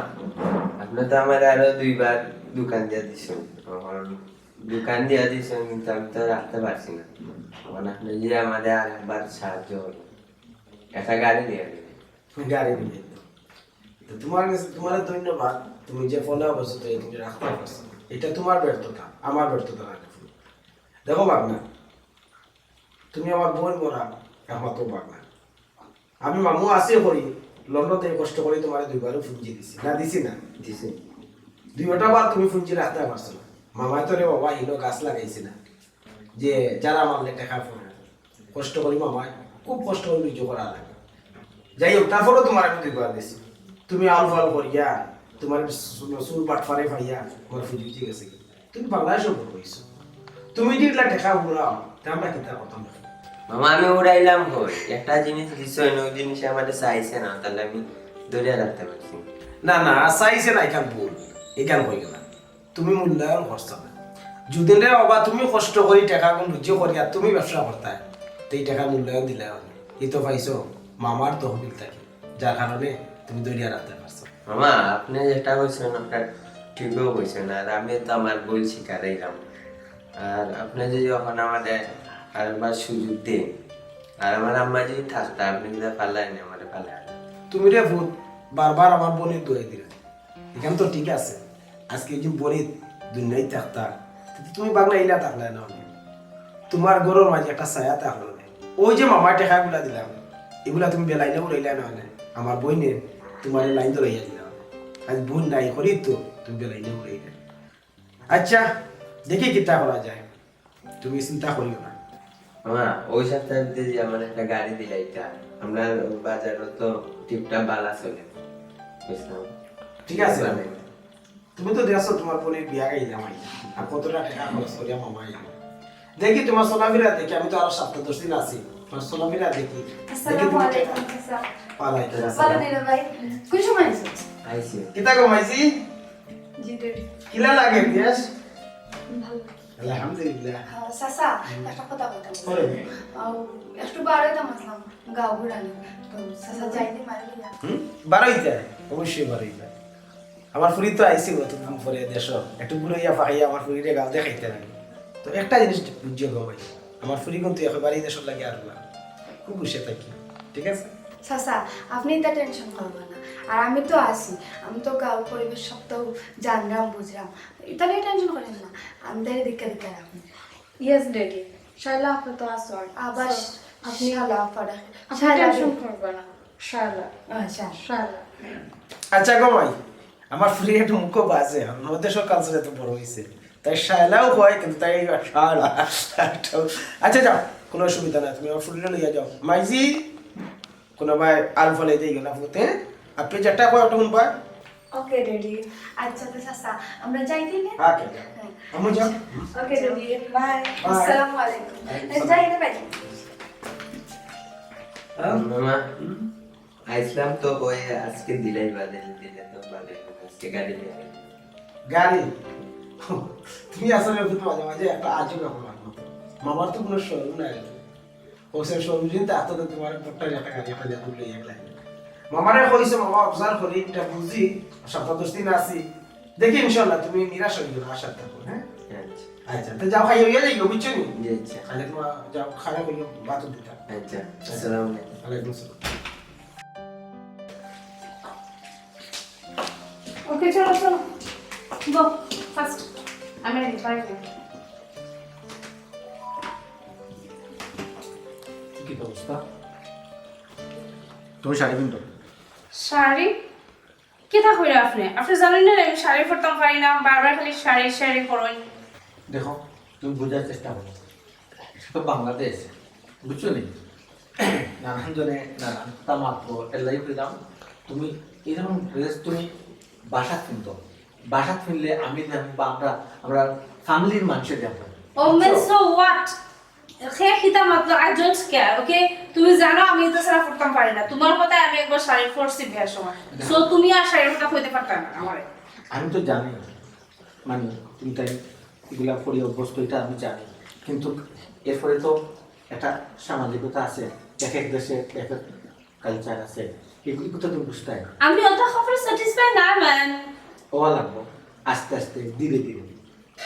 আপনি তো আমার আরো দুইবার দোকান দিয়া দিছেন। এখন দোকান দিয়া দিছেন, কিন্তু আমি তো রাখতে পারছি না। এখন আপনি যে আমাদের আর একবার সাহায্য করবেন, একটা গাড়ি দিয়ে দিবেন। গাড়ি দিয়ে দিবেন। তো তোমার কাছে, তোমার ধন্যবাদ, তুমি যে ফোনে অবস্থা তুমি রাখতে পারছো, এটা তোমার ব্যর্থতা, আমার ব্যর্থতা না। দেখো ভাগনা, তুমি আমার বোন মরা একমাত্র ভাগনা। আমি মামু আছি করি, লন্ডন থেকে কষ্ট করে তোমারে দুইবারও পুঞ্জি দিছি। না দিছি না? দিছি। দুইটা বার তুমি পুঞ্জি রাখতে পারছো না। মামায় তো রে বাবা হিলো গাছ লাগাইছে না। যে যারা মারলে টেকা পড়ে। কষ্ট করি মামায়, খুব কষ্ট করে রুজি করা লাগে। যাই হোক, তারপরেও তোমার আমি দুইবার দিছি। তুমি আলু ফাল করিয়া, তোমার চুর বাটফারে পাইয়া, তোমার পুঞ্জি উঠে গেছে। তুমি বাংলাদেশও বড় হইছো। তুমি যদি এগুলা টেকা উড়াও, তে আমরা কিতা করতাম? মামা, আমি উড়াইলাম কই? একটা জিনিস দিছো, ওই জিনিসে আমারে চাইছে না, তাহলে আমি ধরে রাখতে পারছি না। না, না, চাইছে না, এখান ভুল, এখান হইল না। তুমি মূল্যায়ন করছো না। যদি রে বাবা, তুমি কষ্ট করি টেকা গুণ রুজি করি আর তুমি ব্যবসা করতায়, তো এই টেকা মূল্যায়ন দিলে হয়। এই তো পাইছো মামার তহবিল থাকি, যার কারণে তুমি ধরিয়া রাখতে পারছো। মামা, আপনি যেটা কইছেন, ওটা ঠিকও কইছেন, আর আমি তো আমার ভুল স্বীকার হইলাম। আর আপনে যদি অখন আমারে আরেকবার সুযোগ দেইন, আর আমার আম্মা যদি থাকতা, আপনে কিতা ফালাইন আমারে ফালাইন। তুমি রে পুত, বারবার আমার বইনর দোহাই দিলায়। ইখান তো ঠিক আছে, আজকে যদি বইন দুনিয়াত থাকতা, তে তুমি বাংলা ইলা থাকলায় না অনে। তুমার ঘরর মাঝে একটা ছায়া থাকলো অনে। ওই যে মামার টেকাগুলা দিলাম, ইগুলা তুমি বেলাইনে উড়াইলায় না অনে। আমার বইনে তুমারে লাইন ধরাইয়া দিলাম। আজ বইন নাই করি তো তুমি বেলাইনে উড়াইলায়। আচ্ছা, দেখি কিতা করা যায়, তুমি চিন্তা করিও না। মামা, ওই সপ্তাহের ভিতরে যে আমার একটা গাড়ি দিলাইতা, আমরার বাজারো তো টিপটাপ বালা চলে, বুঝলাম। ঠিক আছে, তুমি তো দেখছো তুমার বইনর বিয়া গাইলাম আই, আর কতটা টেকা খরচ করিয়া মামা আইলো। দেখি তুমার চলাফিরা দেখি, আমি তো আরো সপ্তাহ দশ দিন আছি, তুমার চলাফিরা দেখি। দেখি আসসালামু তুমি আলাইকুম, চাচা। ওয়ালাইকুম ভালো আসসালাম। দিন ভাই। কোন সময় আইছো? আইছি। কিতা গো মাইজি? জি রে। কিলা লাগে দেশ? ভালো। আলহামদুলিল্লাহ। হ্যাঁ, চাচা, একটা কথা বলতাম। বলো। আহ, একটু বারোইতাম আসলাম, গাঁও ঘুরানি। তো চাচা যাইতে মারি লিয়া। হুম? বারোইতা? অবশ্যই বারোইতা। আমার ফুরি তো আইছে অতদিন পরে দেশো। একটু ঘুরাইয়া ফাঁকাইয়া আমার ফুরিরে গাঁও দেখাইতে লাগে। তো একটা জিনিস বুঝিও গো ভাই, আমার ফুরি কিন্তু একেবারেই দেশর লাগি আর না। খুব খুশি থাকি, ঠিক আছে? চাচা, আপনি এটা টেনশন করবেন না। আর আমি তো আছি, আমি তো গাঁওর পরিবেশ সবটাও জানলাম, বুঝলাম। এটা নিয়ে টেনশন করেন না, আমি তাই দেখে দেখে রাখবো। ইয়েস ড্যাডি, শায়লা আপা তো আছইন। আবার So, আপনি শালা আপারা। আপনি শালা টেনশন রে। করবেন না। শায়লা, আচ্ছা। শায়লা। আচ্ছা গো মাই, আমার ফুরি একটু মুখ বাজে, আমার দেশর কালচারে তো বড় হইছে, তাই শায়লাও হয় কিন্তু তাই শায়লা। আচ্ছা যাও, কোনো অসুবিধা নাই, তুমি আমার ফুরিরে লইয়া যাও। মাইজি, কোনো ভাই আল ফলে দিয়ে গেল ফুতে, আপনি যেটা কয় ওটা শুনবা। ওকে ড্যাডি। আচ্ছা তো চাচা, আমরা যাই দিলে? ওকে, যাও। আম্মু যাও। ওকে ড্যাডি, বাই। বাই। আসসালামু আলাইকুম। ওয়ালাইকুম আসসালাম। যাই রে ভাই। হ্যাঁ? মামা, আইসলাম তো ওই আজকে দিলাই বাদে, দিলে তো বাদে, আজকে গাড়ি নিয়ে আইলাম। গাড়ি? তুমি আসলে কিন্তু মাঝে মাঝে একটা আজব রকম মানুষ। মামার তো কোনো শরম নাই। ও সে শরম দিন তা তো তোমার একটা একটা গাড়ি একটা জাদু লইয়া গেলে। মামারে কইছে মামা অবজার্ভ করি, এটা বুঝি, সপ্তাহ দশ দিন আছি। দেখি ইনশাআল্লাহ তুমি নিরাশ হইও না, আশা থাকো, হ্যাঁ? আচ্ছা। আচ্ছা, তো যাও খাইয়া হইয়া যাইও, বুঝছো নি? জি, আচ্ছা। তাহলে তোমার যাও খানা হইয়া বাত দিতা। আচ্ছা, আসসালামু আলাইকুম। ওয়ালাইকুম আসসালাম। ওকে, চলো, চলো। গো, ফাস্ট। আমি রেডি, বাই। কি অবস্থা? তুমি শাড়ি পিনতো? শাড়ি? কিতা কইরা আপনি? আপনি জানেন না আমি শাড়ি পরতাম পারি না, বারবার খালি শাড়ি, শাড়ি পরইন। দেখো, তুমি বুঝার চেষ্টা করো, এটা তো বাংলাদেশ, বুঝছো নি? নানান জনে নানান কথা মাতবো, এর লাগি কইলাম, তুমি এরকম ড্রেস তুমি বাসাত পিনতো, বাসাত পিনলে আমি দেখবো বা আমরা, আমরা ফ্যামিলির মানুষে দেখবো। ও মেন, সো হোয়াট? সে কিতা মাতলো, I don't care, ওকে? তুমি জানো আমি এটা ছাড়া পরতাম পারি না। তোমার কথায় আমি একবার শাড়ি পরছি বিয়ার সময়। সো তুমি আর শাড়ির কথা কইতে পারতা না আমারে। আমি তো জানি, মানে তুমি তাই এগুলা পরি অভ্যস্ত, এটা আমি জানি, কিন্তু এরপরে তো একটা সামাজিকতা আছে, এক এক দেশে এক এক কালচার আছে, এগুলি কথা তুমি বুঝতে হয়। আমি অত খবর স্যাটিসফাই না, ম্যান। ওয়া লাগবো আস্তে আস্তে, ধীরে ধীরে।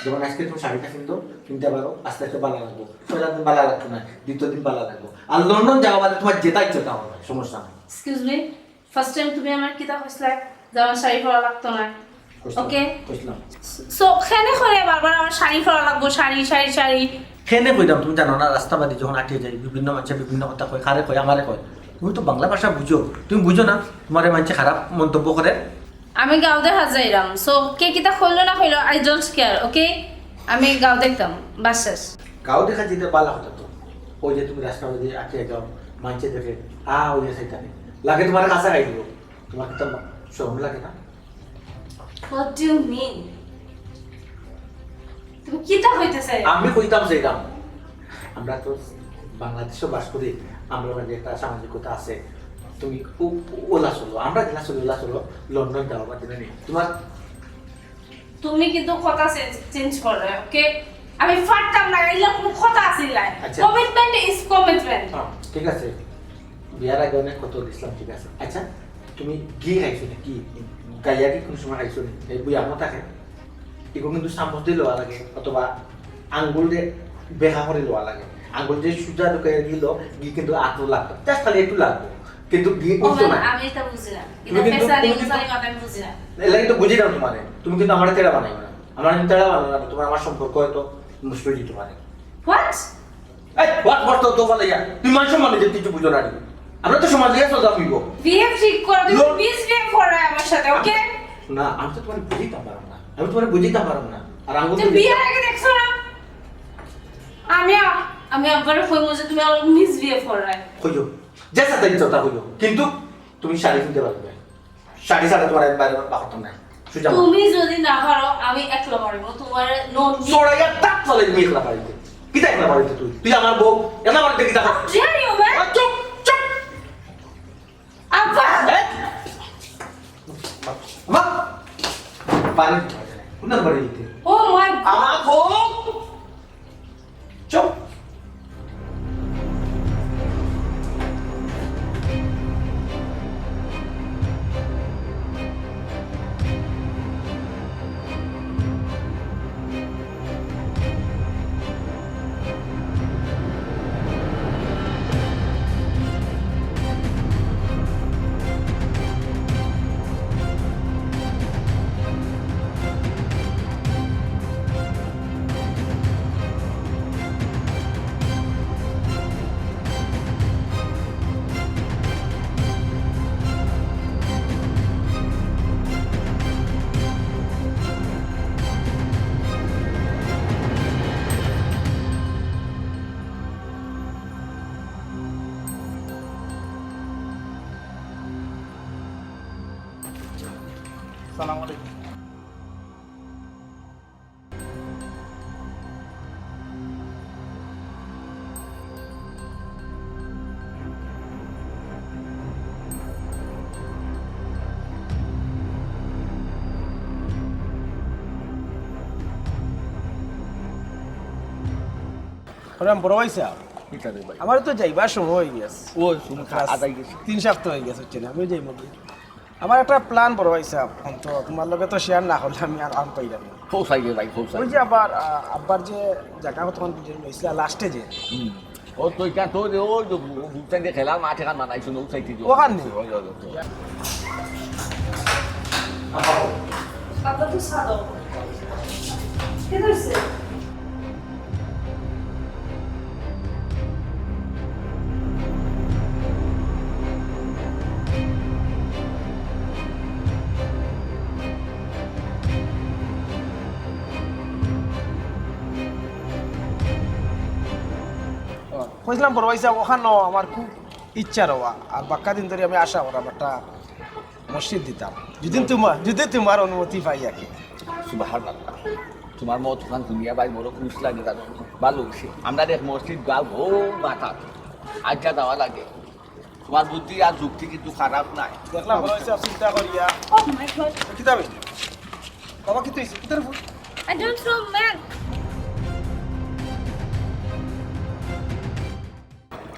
যেমন আজকে তুমি শাড়িটা কিনতো, কিনতে পারো, আস্তে আস্তে ভালো লাগবো। পয়লা দিন ভালো লাগতো না, দ্বিতীয় দিন ভালো লাগবো। আর লন্ডন যাওয়া বাদে তোমার যেটা ইচ্ছে তা হবে, সমস্যা নাই। এক্সকিউজ মি, ফার্স্ট টাইম তুমি আমার কিতা কইছলা যে আমার শাড়ি পরা লাগতো না? কইছিলাম, ওকে। কইছিলাম। সো, কেনে করে বারবার আমার শাড়ি পরা লাগবো, শাড়ি, শাড়ি, শাড়ি? কেনে কইতাম, তুমি জানো না, রাস্তাবাদি যখন আটিয়া যাই, বিভিন্ন মানুষে বিভিন্ন কথা কয়, কারে কয়, আমারে কয়। তুমি তো বাংলা ভাষা বুঝো, তুমি বুঝো না, তোমারে মানুষে খারাপ মন্তব্য করে। আমি গাঁও দেখা যাইরাম, সো কে কিতা কইলো না কইলো, I don't care, ওকে? আমি গাঁও দেখতাম, বাস শেষ। গাঁও দেখা যেতে ভালা কথা তো, ওই যে তুমি রাস্তাবাদি আটিয়া যাও, মানুষে দেখে, আ, ওই যে সেটা নেই, লাগে তোমার কাছে খাই দিব, তোমার কিতা শরম লাগে না? What do you mean? তুমি কিতা কইতেছে? আমি কইতাম চাইলাম, আমরা তো বাংলাদেশে বাস করি, আমরা মাঝে একটা সামাজিকতা আছে। তুমি ও-, ওলা চলো, আমরা যেলা চলি ওলা চলো, লন্ডন যাওয়া বাদ দিলে নেই। তোমার তুমি কিন্তু কথা চেঞ্জ, চেঞ্জ করো, ওকে? আমি ফাটতাম না, এগুলা কোনো কথা আছিল না। আচ্ছা। Commitment is commitment. হ্যাঁ, ঠিক আছে, বিয়ার আগে অনেক কথা দিছিলাম, ঠিক আছে। আচ্ছা, তুমি ঘি খাইছো নি? ঘি, গাইয়া ঘি কোনো সময় খাইছো নি? এই বুয়া মতো থাকে, এগুলো কিন্তু চামচ দিয়ে লওয়া লাগে, অথবা আঙ্গুল দিয়া বেকা করি লওয়া লাগে। আঙ্গুল দিয়া সুজা ঢুকাইয়া দিলে ঘি কিন্তু আতো লাগতো, just খালি একটু লাগতো, কিন্তু ঘি ও উঠতো না। আমি এটা বুঝি না। তুমি কিন্তু, ফেসানি তুমি কিন্তু, উজানি কথা আমি বুঝি না। এর লাগি তো বুঝি না তোমারে। তুমি কিন্তু আমারে তেড়া বানাইও না। আমারে কিন্তু তেড়া বানাইও না। তোমার আমার সম্পর্ক হয়তো মুশকিল দিতে পারে। What? এই, what, what তো, তো বলে ইয়া। তুমি মান সম্মানে যে কিছু বুঝো না রে। আমরা তো সমাজে চলতাম হইব। Behave ঠিক করো, তুমি লো- misbehave করো আমার সাথে, okay? না, আমি তো তোমারে বুঝাইতাম পারলাম না। আমি তোমারে বুঝাইতাম পারলাম না। আর আঙ্গুল তুমি দিয়ে বিয়ার আগে দেখছো না? আমি আ-, আমি আব্বারে কইমু যে তুমি আমার misbehave করো। কইও। যে সাথে ইচ্ছা তা কইও। কিন্তু তুমি শাড়ি কিনতে পারবে না। শাড়ি ছাড়া তোমার আমি বাইরে বার করতাম না। সুজা। তুমি যদি না পারো, আমি একলা পারবো। তোমার নন চড়াইয়া দাঁত ফালাই তুমি একলা পারিতে। কিতা একলা পারিতে তুই? তুই আমার বউ। একলা পারিতে কিতা কর? How dare you, man? আ, চুপ, চুপ। আব্বা! এ? মা, মা। পানি। কোন নাম্বারে দিতে? Oh my God! আমার বউ। চুপ। সালাম আলাইকুম। বড় ভাই সাহেব, আমার তো যাইবার সময় হয়ে গেছে। ও, শুনুন, আদায় গেছে। তিন সপ্তাহ হয়ে গেছে, হচ্ছে না, আমি যাই মধ্যে। আমার একটা plan বড় ভাই সাহেব, অন্ত তোমার লগে তো share না করলে আমি আর আরাম পাইলাম না। খোঁজ আইবে ভাই, খোঁজ ওই আইবে। যে আবার, আহ, আব্বার যে জায়গা তখন যে লইছিলা last-এ যে। হুম। ও তো এটা তো যে ওই যে ভুট্টা দিয়ে খেলা মাঠে খান বানাইছো না, ওই side-এ যে। ওখান নেই। ওই, ওই, ওই, ওই। বাবা তো সাদা। কি হইছে? কইছিলাম বড় ভাই সাহেব, ওখানো আমার খুব ইচ্ছা রওয়া, আর বাক্কা দিন ধরি আমি আশা করাম একটা মসজিদ দিতাম, যদি তোমার, যদি তোমার অনুমতি পাই আর কি। সুবহানাল্লাহ। তোমার মত খান দুনিয়া ভাই বড় খুশ লাগে, জানো? ভালো অইছে। আমরা এক মসজিদ গাও বউ মাথা আজ্ঞা দেওয়া লাগে। তোমার বুদ্ধি আর যুক্তি কিন্তু খারাপ নাই। দেখলাম, বড় ভাই সাহেব চিন্তা করিয়া। Oh my God. কিতা হইছে? বাবা, কিতা হইছে? কিতার ভূত? I don't know, man.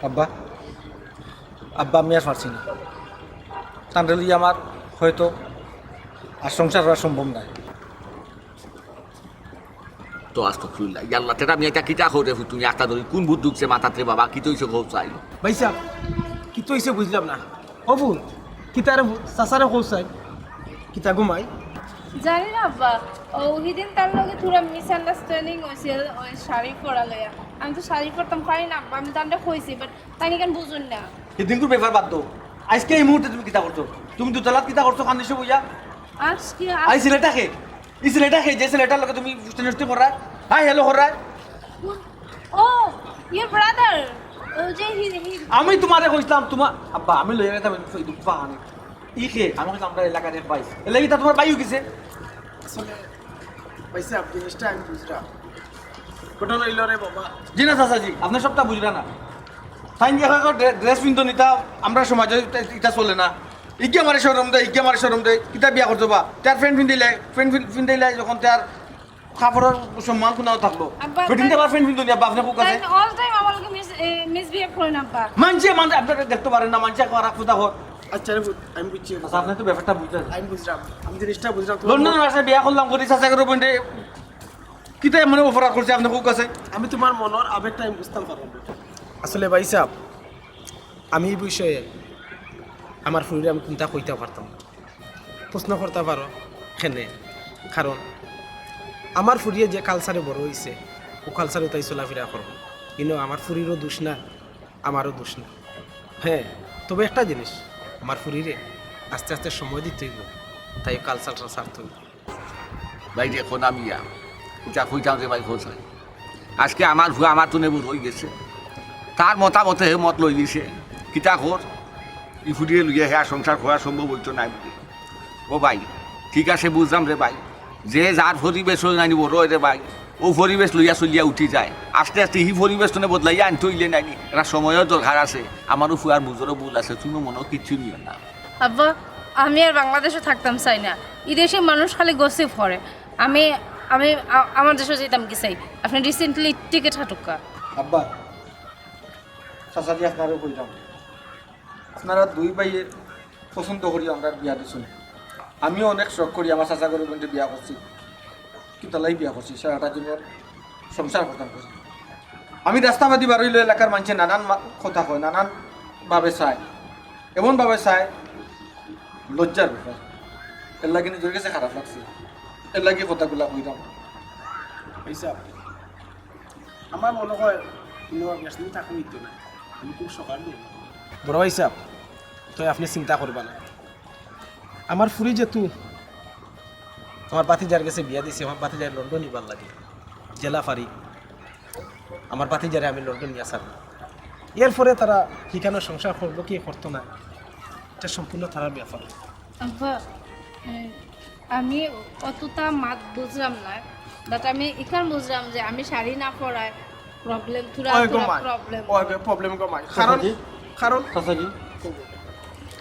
আব্বা, আব্বা, আমি আর পারছি না। তানরে লইয়া আমার হয়তো আর সংসার করা সম্ভব নায়। তো আস্তাগফিরুল্লাহ। ইয়া আল্লাহ, তেরা মিয়া, ইটা কিতা কও রে ফুত? তুমি একটা ধরি কোন ভূত ঢুকছে মাথাত রে বাবা? কিতা অইছে কও চাই? ভাই সাহেব, কিতা অইছে বুঝলাম না। ও ভূত, কিতা রে ভূত? চাচারে কও চাই। কিতা ঘুমাই? জানি না আব্বা, ও হিদিন তার লগে থুড়া misunderstanding অইছিল, ওই শাড়ি পরা লইয়া। আমি তো শাড়ি পরতাম পারি না আব্বা, আমি তানরে কইছি, but তাইন ইখান বুঝইন না। হিদিনকুর ব্যাপার বাদ দেও, আইজকে এই মুহূর্তে তুমি কিতা করছো? তুমি দোতলাত কিতা করছো? কান্দিছো বইয়া? আজকে আ- আই ছেলেটা কে? ই ছেলেটা কে, যে ছেলেটার লগে তুমি ফুষ্টানি ফুষ্টি কররায়, হাই হ্যালো কররায়? ও, your brother। ও যে হি, হি আমি তোমারে কইছিলাম, তোমার আব্বা, আমি লইয়া গেতাম এই দুঃখ আনি। ই কে? আমি কইছিলাম, আমরা এলাকার এক ভাই। এর লাগি তা তোমার ভাই অই গেছে। আসলে, ভাই সাহেব, জিনিসটা আমি বুঝলাম। ঘটনা হইল রে বাবা। জি না, চাচাজি, আপনি সবটা বুঝরা না। তাইন যে এখন ড্রে-, dress পিনতো নিতা, আমরা সমাজে ইটা, ইটা চলে না। ইগে আমারে শরম দেয়, ইগে আমারে শরম দেয়। কিতা বিয়া করতো বা? তার pant পিন্দিলে, pant পিন-, পিন্দিলে যখন তার কাপড়র সম্মান কোনাও থাকলো। আব্বা, ফিটিং তাই- দেবার pant পিনতো নি, আব্বা, আপনি খুব কাছে। তাই all time আমার লগে মিস-, এ, misbehave করেন, আব্বা। মানছে, মানছে, আপনারা দেখতে পারেন না, মানছে খারাপ কথা কর। আচ্ছা, আমি বুঝ-, আমি বুঝছি। আচ্ছা, আপনি তো ব্যাপারটা বুঝলেন। আমি বুঝলাম, আমি জিনিসটা বুঝলাম। লন্ডন আসে বিয়া করলাম, করি চাচা করে বোন রে। কিতা এমন অপরাধ করছি আপনি খুব কাছে? আমি তোমার মনর আবেগটা আমি বুঝতাম পারলাম না। আসলে ভাই সাহেব, আমি এই বিষয়ে আমার ফুরিরে আমি কুন্তা কইতাম পারতাম না। প্রশ্ন করতা পারো কেনে? কারণ আমার ফুরিয়ে যে কালচারে বড় অইছে, অউ কালচারে তাই চলাফিরা করবো। কিন্তু আমার ফুরিরও দোষ না, আমারও দোষ না। হ্যাঁ, তবে একটা জিনিস, আমার ফুরিরে আস্তে আস্তে সময় দিতে অইবো, তাই কালচারটা ছাড়তে অইবো। ভাই, দেখো না মিয়া, ইটা কইতাম যে ভাই, খোঁজ নাই। আজকে আমার ফুয়া আমার তনে বড় অইগেছে, তার মতামতে হে মত লই দিছে। কিতা কর, ই ফুরিরে লইয়া হে আর সংসার করা সম্ভব অইতো নায় বুলে। ও ভাই, ঠিক আছে, বুঝলাম রে ভাই, যে যার পরিবেশ অয় নানি বড় অয় রে ভাই, অউ পরিবেশ লইয়া চলিয়া উঠি যায়। আস্তে আস্তে হি পরিবেশ তনে বদলাইয়া আনতে অইলে নানি, এরা সময়র দরকার আছে। আমারও ফুয়ার বুঝরও ভুল আছে, তুমি মনো কিচ্ছু নিও না। আব্বা, আমি আর বাংলাদেশে থাকতাম চাই না। ই দেশে মানুষ খালি গসিপ করে। আমি, আমি আ-, আমার দেশে যাইতাম কি চাই। আপনি রিসেন্টলি টিকিট হাটুক্কা। আব্বা, চাচাজি আপনারও কইলাম, আপনারা দুই ভাইয়ে পছন্দ করি আমরা বিয়া দিছুন। আমিও অনেক শখ করি আমার চাচা গরু বন্ধু বিয়া করছি, কিতালাই বিয়া করছি, সারাটা জীবন সংসার করতাম করছি। আমি রাস্তাবাদি বার অইলে এলাকার মানষে নানান মা-, কথা কয়, নানান ভাবে চায়, এমন ভাবে চায়, লজ্জার ব্যাপার। এর লাগি নিজের কাছে খারাপ লাগছে, এর লাগি কথাগুলা কইলাম। ভাই সাহেব, আমার মনে হয় ইনো বেশ দিন থাকা অইতো না। আমি খুব সকাল দিই। বড় ভাই সাহেব, তো আপনি চিন্তা করবা না। আমার ফুরি যেহেতু আমার ভাতিজার গেছে বিয়া দিছে, আমার ভাতিজার লন্ডন নিবার লাগি জেলা ফারি, আমার ভাতিজারে আমি লন্ডন নিয়া ছাড়ব। এরপরে তারা হিখানো সংসার করবো কি করতো না, এটা সম্পূর্ণ তারার ব্যাপার। আব্বা, উম, আমি অতটা মাত বুঝলাম না, বাট আমি ইখান বুঝলাম যে আমি শাড়ি না পরায় প্রবলেম, থুড়া ওই গো থুড়া মাই, প্রবলেম। ওই গো প্রবলেম গো মাই। কারণ, চাচাজি, কারণ চাচাজি,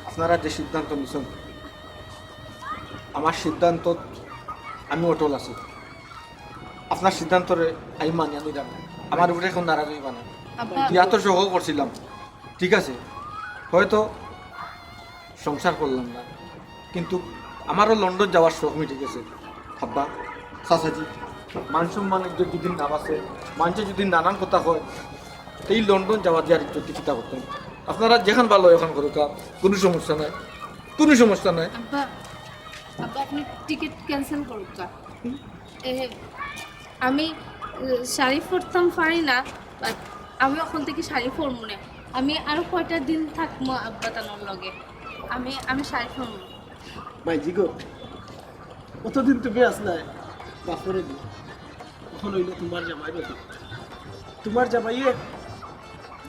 আপনারা যে সিদ্ধান্ত নিছেন, আমার সিদ্ধান্ত আমি অটল আছি। আপনার সিদ্ধান্তরে আমি মানিয়া নিলাম। আমার উপরে এখন নারাজ অইবা না। আব্বা। বিয়া তো সহ করছিলাম, ঠিক আছে, হয়তো সংসার করলাম না, কিন্তু আমারও লন্ডন যাওয়ার শখ মিটি গেছে। আব্বা, চাচাজি, মান সম্মান ইজ্জত যদি না বাঁচে, মানষে যদি নানান কথা কয়, এই লন্ডন যাওয়া দিয়ে আর ইজ্জত কিতা করতাম। আপনারা যেখান ভালো অয় অখান করুক্কা, কোনো সমস্যা নাই, কোনো সমস্যা নাই। আব্বা, আব্বা, আপনি টিকিট ক্যান্সেল করুক্কা। এ, আমি, এ, শাড়ি পরতাম পারি না, বাট আমি অখন থাকি শাড়ি পরমু না। আমি আরো কয়টা দিন থাকমু আব্বা তানর লগে। আমি, আমি শাড়ি পরমু। ভাইজি গো, অতদিন তুমি আছলায় বাপরে দি, অখন অইলো তোমার জামাই বাদে। তোমার জামাইয়ে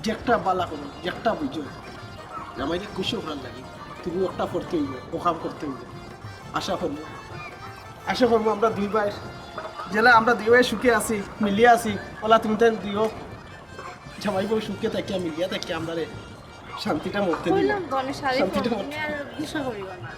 যেটা বালা করো, যেটা বুঝো, জামাইরে খুশি করার লাগি তুমি একটা পড়তে অইবো, ও কাম করতে অইবো। আশা করমু, আশা করমু আমরা দুই ভাই, যেলা আমরা দুই ভাই সুখে আছি, মিলিয়া আছি, অলা তুমি তাইন দিও জামাই বউ সুখে থাকিয়া, মিলিয়া থাকিয়া আমরারে শান্তিটা মরতে দিও। কইলাম তো আমি শাড়ি শান্তিটা পরমু, মরতে তুমি আর গুসা করিও না।